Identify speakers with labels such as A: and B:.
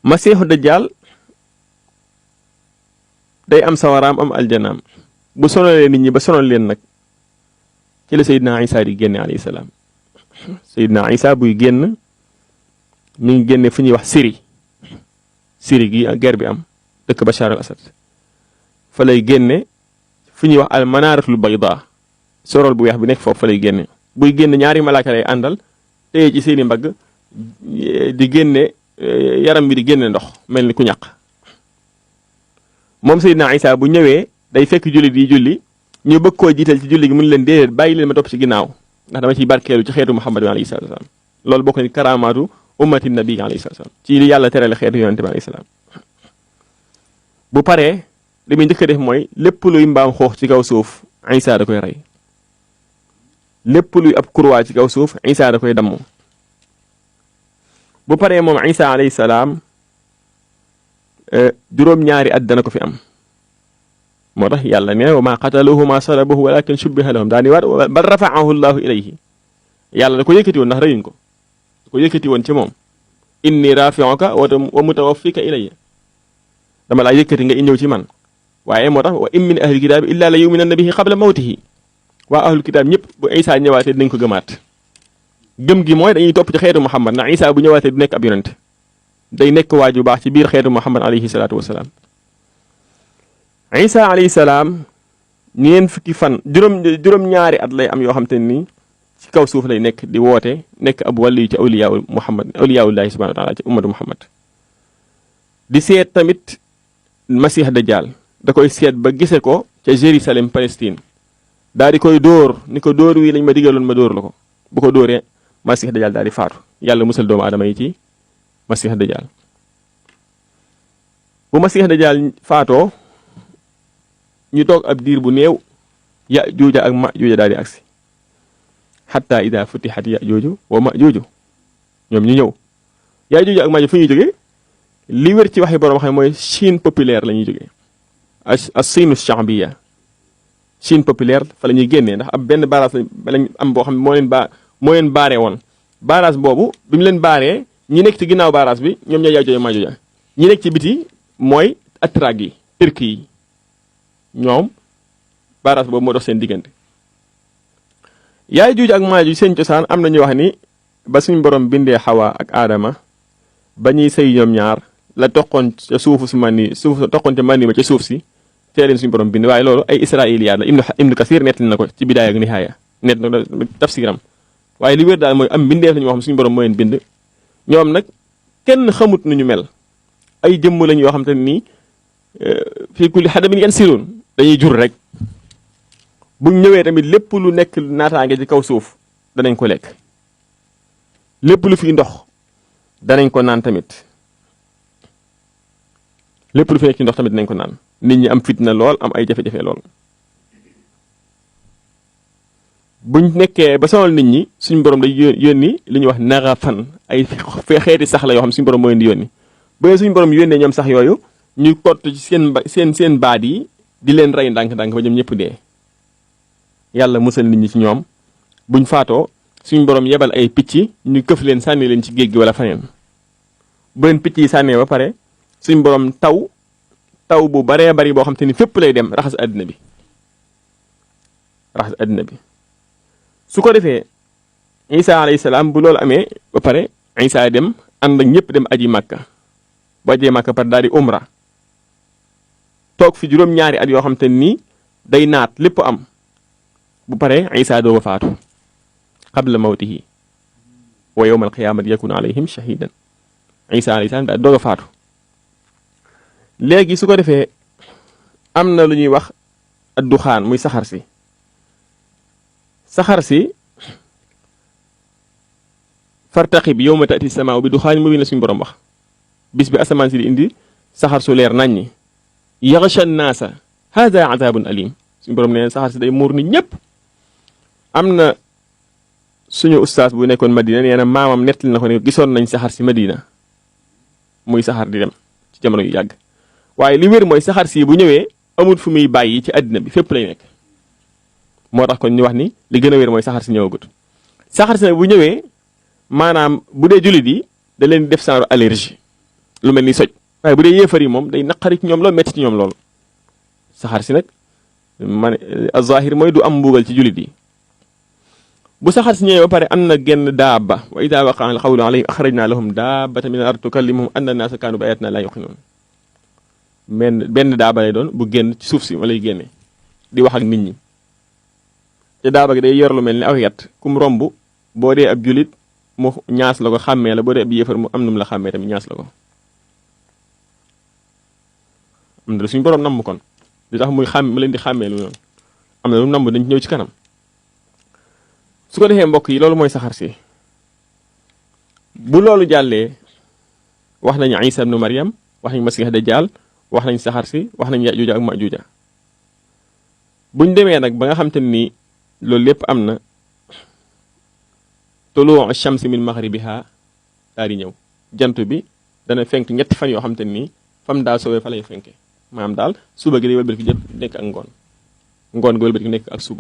A: masiixu dajjal day am sawaraam am aljanaam bu sonalee nit ñi ba sonal leen nag ci la Seydina Isa di génne alayhi salaam. Seydina Isa buy génn mi ngi génne fu ñuy wax Syrie gi guerre bi am dëkk Bachar al Assad fa lay génne fu ñuy wax al manaratul bayda sorol bu weex bi nekk foofu fa lay génne buy génn ñaari malaaka lay àndal téye ci seeni mbagg di génne yaram bi di génne ndox mel ni ku ñaq moom Seydina Isa bu ñëwee day fekk jullit yi julli ñu bëgg koo jiital ci julli gi mun leen déedéet bàyyi leen ma topp ci ginnaaw ndax dama ciy barkeelu ci xeetu Muhammad bi alayhi salaatu wasalaam loolu bokk na ci karaamaatu ummati nabi alayhi salaatu wasalaam ci li yàlla terale xeetu yonente bi alayhi salaam bu paree li muy njëkk a def mooy lépp luy mbaam xoox ci kaw suuf Isa da koy rey lépp luy ab kurwaa ci kaw suuf Isa da koy damm bu paree moom Isa alayhi salaam juróom-ñaari at dana ko fi am moo tax yàlla ne wa maa qataluhu maa salabuhu walakin shubbiha lahum daa ni waat bal rafaahu llahu ilayhi yàlla da ko yëkkati woon ndax reyuñ ko da ko yëkkati woon ci moom inni rafiuka wa mutawaffika ilayya dama laa yëkkati nga ñëw ci man waaye moo tax wa in min ahli kitaabi illa la yuminanna bihi qabla mawtihi waa ahlul kitaab ñëpp bu Isa ñëwaatee dinañ ko gëmaat gëm gi mooy dañuy topp ci xeetu Muhammad ndax Isa bu ñëwaatee du nekk ab yonent day nekk waaju baax ci biir xeetu Muhammad alayhi salaatu wasalaam Isa alayhi salaam ñeen fukki fan juróom-ñaari at lay am yoo xam te ni ci kaw suuf lay nekk di woote nekk ab wàllu ci awliyaawu Muhammad awliyaawullahi subhanahu wa taala ci ummatu Muhammad di seet tamit Masiix Dajjal da koy seet ba gise ko ca Jérusalem Palestine daal di koy dóor ni ko dóor wi lañ ma digaloon ma dóor la ko bu ko dóoree Masiix Dajjal daal di faatu yàlla musal doomu aadama yi ci Masiix Dajjal bu Masiix Dajjal faatoo ñu toog ab diir bu néew Yaajuuja ak Maajuuja daal di agsi xatta ida futixat Yaajuuju wa Maajuuju ñoom ñu ñëw Yaajuuja ak Maajuuj fu ñuy jógee li wér ci waxi borom xam mooy Chine populaire la ñuy jógee as-Chine sha'biyya Chine populaire fa la ñuy génnee ndax ab benn barrage lañ am boo xam ne moo leen baaree woon barrage boobu bi mu leen baaree ñi nekk ci ginnaaw barrage bi ñoom ñooy Yaajuuja Maajuuja ñi nekk ci biti mooy Atrak yi Turki yi ñoom barrage boobu moo dox seen diggante Yaajuuj ak Maajuuj seen cosaan am na ñu wax ni ba suñ borom bindee Xawa ak Aadama ba ñuy sëy ñoom ñaar la toqoon ca suufu su man ni suuf toqoon ca man ni ba ca suuf si tee leen suñu borom bind waaye loolu ay israiliyaat la Ibnu Kasir nettali na ko ci bidaaya ak nihaaya net na tafsiram waaye li wér daal mooy am mbindeef la ñu wax suñu borom moo leen bind ñoom nag kenn xamut nu ñu mel ay jëmm lañ yoo xam te nii fii kulli xadamin yansiluun dañuy jur rek bu ñëwee tamit lépp lu nekk naataange ci kaw suuf danañ ko lekk lépp lu fi ndox danañ ko naan tamit lépp lu fi nekk ci ndox tamit danañ ko naan nit ñi am fitna lool am ay jafe-jafe lool buñ nekkee ba sonal nit ñi suñu borom day yónni li ñuy wax naxafan ay xeeti sax la yoo xam suñu borom moo leen di yónni ba suñu borom yónnee ñoom sax yooyu ñu kott ci seen baat yi di leen rey ndànk-ndànk ba ñoom ñëpp dee yàlla musal nit ñi ci ñoom buñ faatoo suñu borom yebal ay picc ñu këf leen sànni leen ci géej gi wala faneen bu leen picc yi sànnee ba pare suñu borom taw bu baree bari boo xam te ni fépp lay dem raxas àddina bi su ko defee Isa alayhi salaam bu loolu amee ba pare Isa dem ànd ak ñëpp dem aji Màkka bu ajee Màkka par daal di umra toog fi juróom-ñaari at yoo xam te nii day naat lépp am bu pare Isa dooga faatu qabla mawtihi wa yawma alqiyaamati yakunu alayhim shahidan Isa alayhi salaam daal dooga faatu léegi su ko defee am na lu ñuy wax adduxaan muy saxar si fartaqib yawma ta'ti samaa'u bi duxaanin mubiin la suñu borom wax bis bi asamaan si di indi saxar su leer naññi yaxsha naasa hada azabun alim suñu borom nee saxar si day muur nit ñëpp am na suñu ustaas bu nekkoon Madina nee na maamam nettali na ko ne gisoon nañ saxar si Madina muy saxar di dem ci jamono yu yàgg waaye li wér mooy saxar si bu ñëwee amul fu muy bàyyi ci àddina bi fépp lay nekk moo tax kon ñu wax ni li gën a wér mooy saxar si ñëwagut saxar si nag bu ñëwee maanaam bu dee jullit yi da leen def genre allergie lu mel ni soj waaye bu dee yéefar yi moom day naqari ci ñoom lool metti ci ñoom lool saxaar si nag man az-zahir mooy du am mbugal ci jullit yi bu saxaar si ñëwee ba pare am na genn daaba wa ida waqaa al-qawlu alayhim axrajna lahum daabatan min al-ard tukallimuhum anna an-naasa kaanu bi ayatina laa yuqinuun benn daaba lay doon bu génn ci suuf si wala lay génne di wax ak nit ñi te daaba gi day yor lu mel ni aw yat kum romb boo dee ab jullit mu ñaas la ko xàmmee la boo dee ab yéefar mu am num la xàmmee tamit ñaas la ko am na suñu borom namm kon li tax muy mu leen di xàmmee lu noonu am na lu namm dañ ci ñëw ci kanam su ko defee mbokk yi loolu mooy saxar si bu loolu jàllee wax nañu Isa ibnu Maryam wax nañu Masiix Dajjaal wax nañ saxar si wax nañ Yaajuuja ak Maajuuja buñ demee nag ba nga xam te ni loolu lépp am na tuluu shamsi min maghribiha daal di ñëw jant bi dana fenk ñetti fan yoo xam te ni fam daa soowee fa lay fenke maanaam daal suba gi day wëlbati jëpp nekk ak ngoon gi wëlbati nekk ak suba